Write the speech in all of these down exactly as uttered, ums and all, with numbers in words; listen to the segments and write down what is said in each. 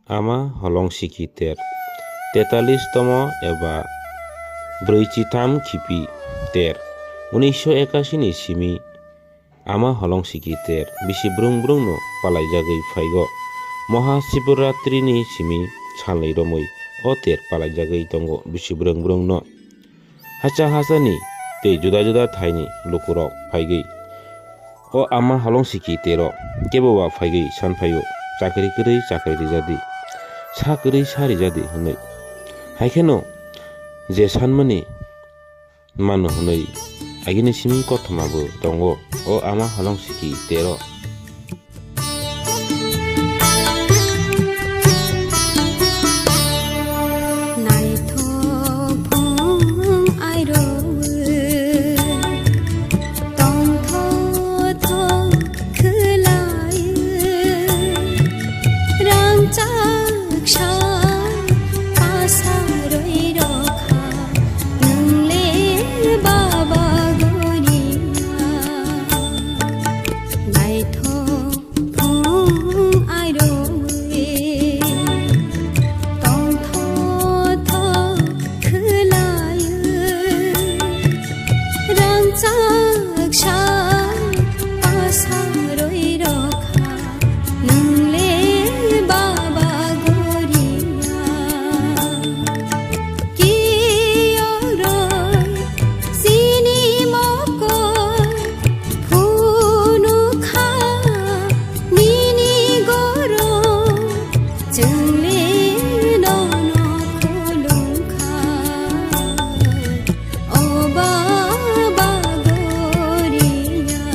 Ama Holong Siki Ter, tetalis tomo eba brwichi tham khipi ter, unisho ekashi ni simi Ama Holong Siki Ter bisi brung brung no palaijagwi phaigo. Moha Shivratri ni simi salnwi romwi o ter palaijagwi tongo bisi brung brung no. Hacha hacha ni tei juda juda thai ni lukurok phaigwi o Ama Holong Siki Ter o kebo ba phaigwi san phaio, "Chakri kwrwi chakri rijadi, sa kwrwi sa rijadi," hwnwi. Hai kheno je sanmani mano hwnwi agini simi kothoma bo tongo o Ama Holong Siki Ter o. Naithok phung airo tongthothok khwlai rangchak sa pasarwi rokha. Nwngle baba goriya, naithok phung airoi, tongthothok khwlaioi, rangchak sa pasaroi rokha. Nwngle baba goriya. Kiyoroi chini mokol phunukha nini gorom, chwngle nono khulumkha. O baba goriya,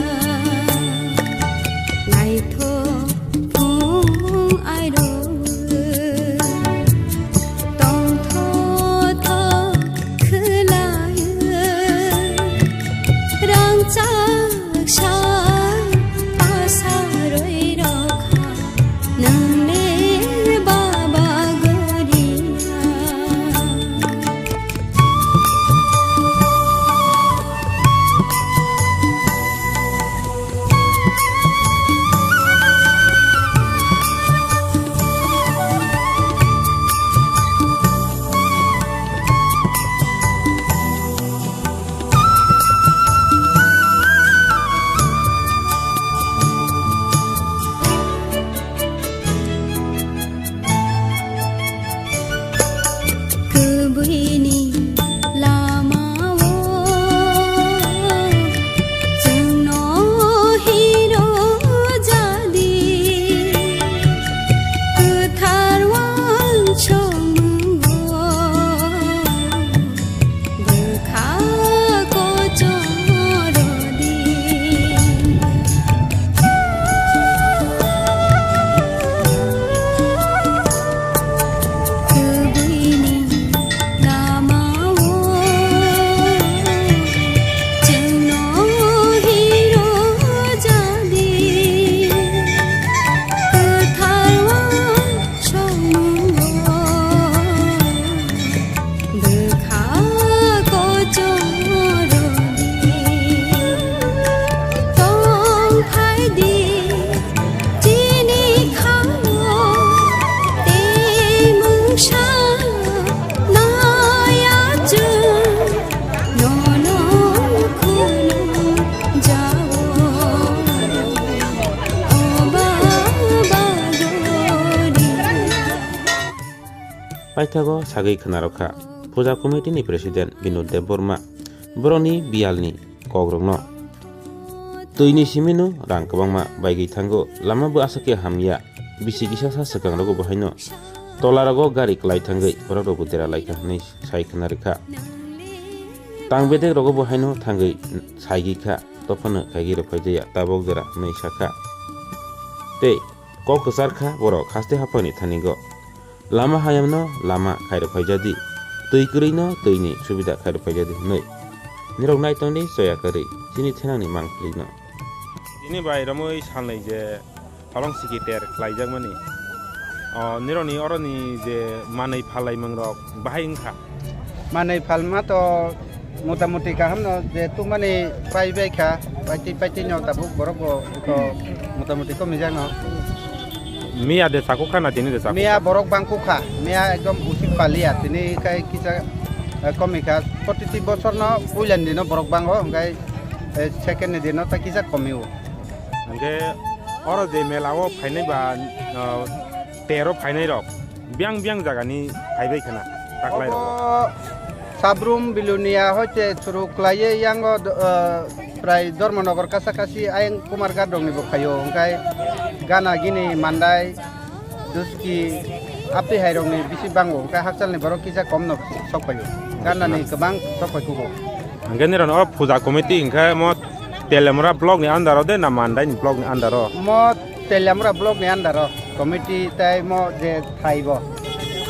naithok phung airo, tongthothok khwlai, rangchak sa pasarwi rokha. Nwngle baba goriya. Kwbwini lamao chwngno hiro jadi, kwthar uansukmungo bwkha kochorodi. Kwbwini lamao chwngno hiro jadi, kwthar uansukmungo bwkha kochorodi. Tongphaidi chini khao tei mungsa naya chwng nono khulum jao, o baba gori. Paithago sagwi khwnarokha Puja Committee ni President Binod Debbarma, borokni biyalni kokrokno. Twini simino rang kwbangma baigwi thango, lama bo aswk khe hamya, bisi kisa sa swkang rogo bo haino tola rogo gari kwlai thangwi borok rokbo dera laikha hwnwi sai khna rwkha. Tang bedek rogo bo haino thangwi saigwi kha, tophano khaigwi rw phaijaya tabok jora hwnwi sakha. Tei kok kwchar kha borok haste haphangni thanigo. Lama hayamno lama khairok phaijadi, twi kwrwino twini subida khairok phaijadi hwnwi. Nirok naitongdi choya kwrwi chini thenangni mangpilino. Tini bai romwi salnwi je holong siki ter khlaijakmani. O, nirokni oroni je manwi phalaimungrok bahai wngkha? Manwi phalma to motamuti kahamno je tubumani paibaikha, paitwi paitwino tabuk borokbo to motamuti komijakno. Miya de sakukha na tini de sakukha? Miya borok bangkukha, miya ekdom usik paliya, tini khai kisa, eh, komikha, protiti bosorno puilani dino borok bango, hwnkhe, eh, second ni dino ta kisa komio. Hwnkhe oro je mela o phainai ba, eh, tero phainai rok, biyang biyang jagani phaibai khana, taklai rok. Obo Sabrum Bilonia hoite churu kwlaiwi yango, eh, prai Dharmanagar kasa kasi ayang Kumarghat rokni bo phaio, hwnkhe Gana gini Mandai, Duski, Apti hai rokni bisi bango, hwnkhe hakchalni borok kisa komno sok phaio. Ganani kwbang sok phai kugo. Hwnkhe nirok o puja committee hwnkhe mo Telemura block ni under o de na Mandai ni block ni under o? Mo Telemura block ni under o committee tai mo je thai bo.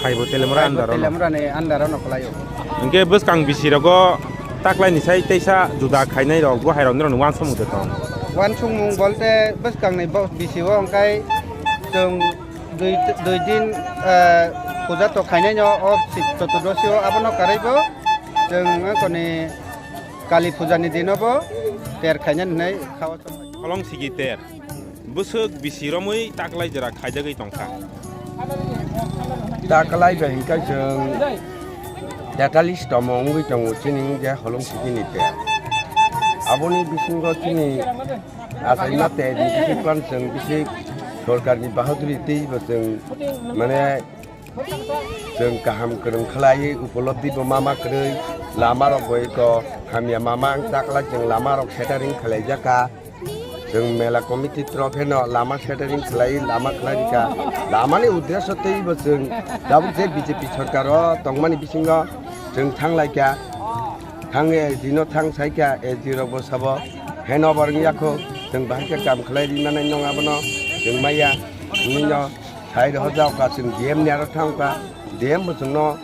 Thai bo Telemura under o no? Telemura ni under o no kwlai o. Hwnkhe bwskang bisi rogo taklai ni sai teisa juda khainai rok bo hai rok nirok ni uansukmung de tong? Uansukmung bolte bwskang ni bo bisi o hwnkhe chwng dui, dui din, eh, puja to khainai no o Chit-, Choturdosi o abono karwi bo chwng wngkoni Kali puja ni dino bo ter khainani hinwi kha o chwng. Holong sigi ter. Bwswk bisi romwi taklai jora khaijagwi tongkha. Taklai bai hwnkhe chwng tetalis tomo wngwi tongo chini wngkhe holong sigi ni ter. Aboni bisingo chini achaima ter ni bisi pan chwng bisi sorkar ni bahaduri tei bo chwng mane chwng kaham kwrwng khlai upolobdi bo mama kwrwi lama rok bo eko hamya mama wng taklai chwng lama rok setering khlai jaka. Chwng mela committee torof pheno lama setering khlai, lama khlai rikha. Lamani uddesyo tei bo chwng tabuk je B J P sorkar o tongmani bisingo chwng thang lai kha. Thang A G no thang sai kha, A G rok bo sabo handover wng ya kho. Chwng bahai khe kam khlai ri manai nong abono chwng maya. Hwnwi no sai rw jao kha, chwng D M ni aro thang kha. D M bo chwngno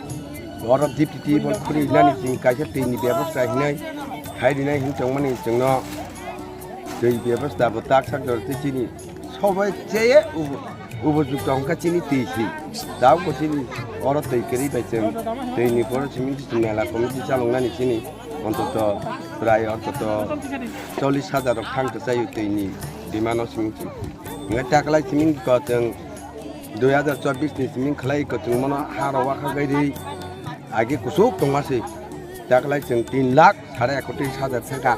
oro D P T bo khuri nani chwng kaisa twi ni bebosta hinai khai rinai hin chwng mani chwngno. Twi bebosta bo tak sak jora tei chini sobai cheye ubo, ubo jukta hwnkha chini twi si. Tabuk bo chini oro twi kwrwi bai chwng twi ni poro simi mela committee chaloknani chini ontoto prai ontoto chollish hajar rok thang kwchai twi ni demand o simi chwng. Hwnkhe taklai simi ko chwng dui hajar chobbish ni simi khlai ko chwng mono ha rok wakha gai ri agi kusuk tongma se taklai chwng tin lakh sare ekotris hajar thangkha.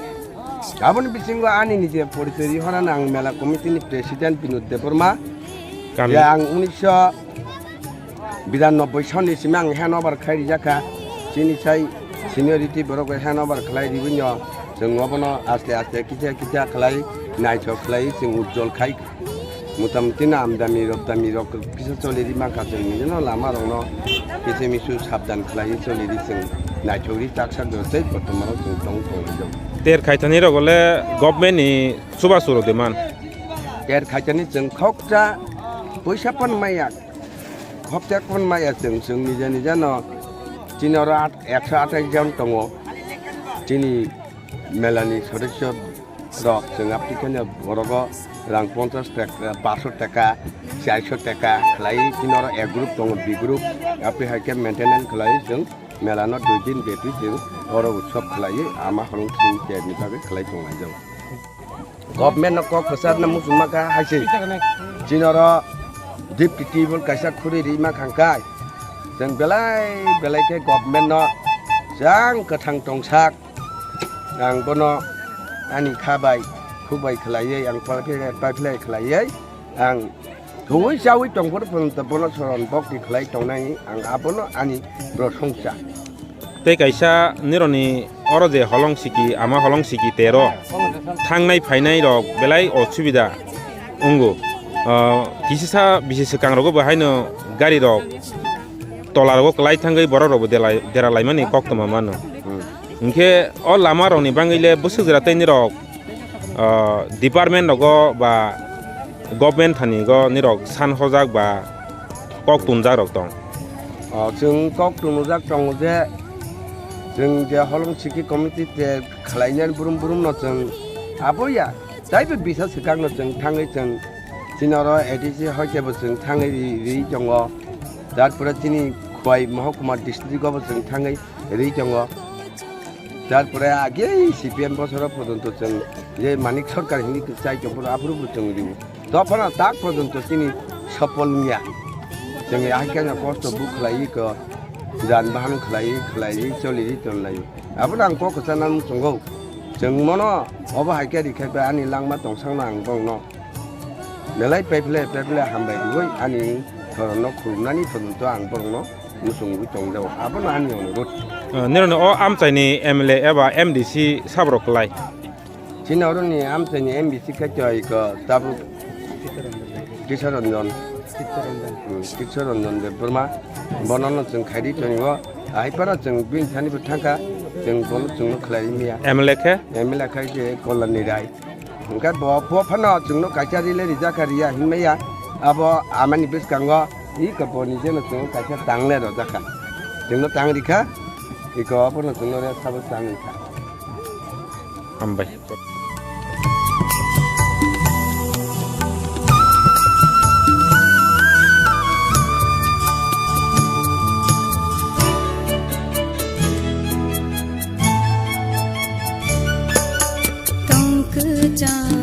Aboni bisingo ani nije porichoi ri hwnano ang mela committee ni president Binod Debbarma. Kami. Je ang unisho biranobboi sonni simi ang handover khai rijak kha. Chini sai seniority borok bai handover khlai riwi no chwng obono aste aste kisa kisa khlai naithok khlai chwng ujjol khai. Motamuti no amdani rok dani rok kisa choli ri mankha chwng nini no lama rok no kisa misu sabdan khlai choli ri chwng naithok ri tak sak jora tei kotorma rok chwng tong tong ri jok. Ter khaithani rok le government ni chubachu rw de man. Ter khaithani chwng khoksa poisa phan maya khoptek phan maya chwng chwng nija nija no chini oro ekso athais jon tongo chini mela ni sodosyo rok chwng apni khe borogo rang ponchas taka, paanso taka, charso taka khlai chini oro A group tongo, B group apni hai khe maintenance khlai chwng mela no dui din bepi chwng oro utsob khlai ama holong chwng ter ni bagwi khlai tong lai jago. Government no kok kwchar na muchung ma kha hai se chini oro deep table kaisa khuri ri ma khang kai chwng belai belai khe government no chang kwthang tong sak. Ang bono ani kha bai, khuk bai khlaiwi, ang paiphlai, paiphlai khlaiwi, ang thungwi chawi tongphuru phunukta bono soron bokti khlai tongnai, ang abono ani prosongsa. Tei kaisa nironi oro je holong siki, ama holong siki tero thangnai phainai rok belai osubida. Wngo. Ah, kisisa bisi swkang rogo bo haino gari rok tola rogo kwlai thangwi borok rokbo delai-, dera laimani koktwma mano. Hmm. Hinkhe o lama rokni bangwi le bwswk jora tei nirok, ah, department rogo ba government thani go nirok san hojak ba kok tunjak rok tong. Ah, chwng kok tunjak tongo je chwng je holong siki committee te khlainani brum brum no chwng aboya. Taibo bisa swkang no chwng thangwi chwng chini oro A D C hoite bo chwng thangwi ri, ri tongo. Tar pore chini Khowai Mohokuma district o bo chwng thangwi ri tongo. Tar pore age C P M bosoro pojonto chwng je Manik Sarkar hinwi chai tongphuru aphuru bo chwng rio. Dophano tak pojonto chini Sopol wngya. Chwng ahai khe no kosto bu khlai ko, jan bahan khlai, khlai, choli ri ton lai. Abo nang kok kwchana muchungo. Chwng mono obo hai khe ri khe ani langma tongsang nang bong no. Belai peple, peple hambai rwi ani thorono khulumnani phunukto ang borokno muchungwi tongjago. Abono ani onurot. Ah, nironi o amchaini M L A eba M D C sabrok kwlai? Chini oroni amchaini M D C khe choi ko tabuk Kishore Ranjan. Hmm, Kishore Ranjan Debbarma. Bonono chwng khaidi tongo. Ahaipara chwng bini thani bo thangkha. Chwng bono chwngno khlai maya. M L A khe? M L A khai khe Kolani Rai. Hwnkhe bo, bo phano chwngno kaisa rile rijak kha, riya hinmaya. Abo amani bwskango i koponi jeno chwngno kaisa tangle rojak kha. Chwngno tang rikha, iko abono chwngno re sabo tang rikha. Hambai. Tong kwchang.